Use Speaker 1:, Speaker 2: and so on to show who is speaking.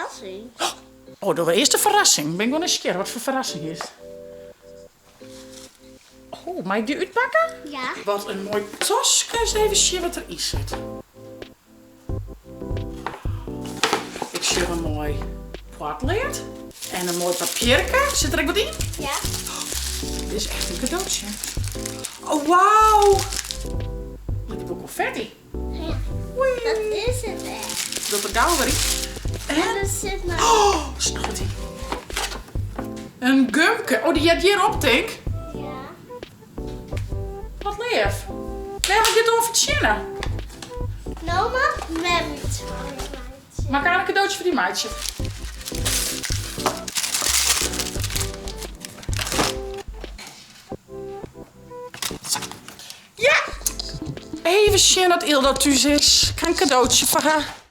Speaker 1: ferrassing.
Speaker 2: Oh, dogge we earst de ferrassing. Bin ik wol nijsgjirrich wat foar ferrassing is. Oh, mei ik dy útpakke?
Speaker 1: Ja.
Speaker 2: Wat in moai taske. Ris even sjen wat deryn sit. Ik sjoch in moai poatlead en in moai papierke. Sit der ek wat yn?
Speaker 1: Ja.
Speaker 2: Dit is echt in kadootsje. Oh, wauw! Liket wol konfetti.
Speaker 1: Ja. Dat is it echt.
Speaker 2: Docht er gau wer yn.
Speaker 1: En er sit noch.
Speaker 2: Oh, der sit noch wat yn. In gumke. Oh, dy heart hjir op, tink.
Speaker 1: Ja.
Speaker 2: Wat leaf. Wêr ha ik dit oan fertsjinne?
Speaker 1: No moat mem yts foar my meitsje.
Speaker 2: Moat ik in kadootsje foar dy meitsje? Sa. Ja! Even sjen oft Ilda thús is. Ik ha in kadootsje foar har.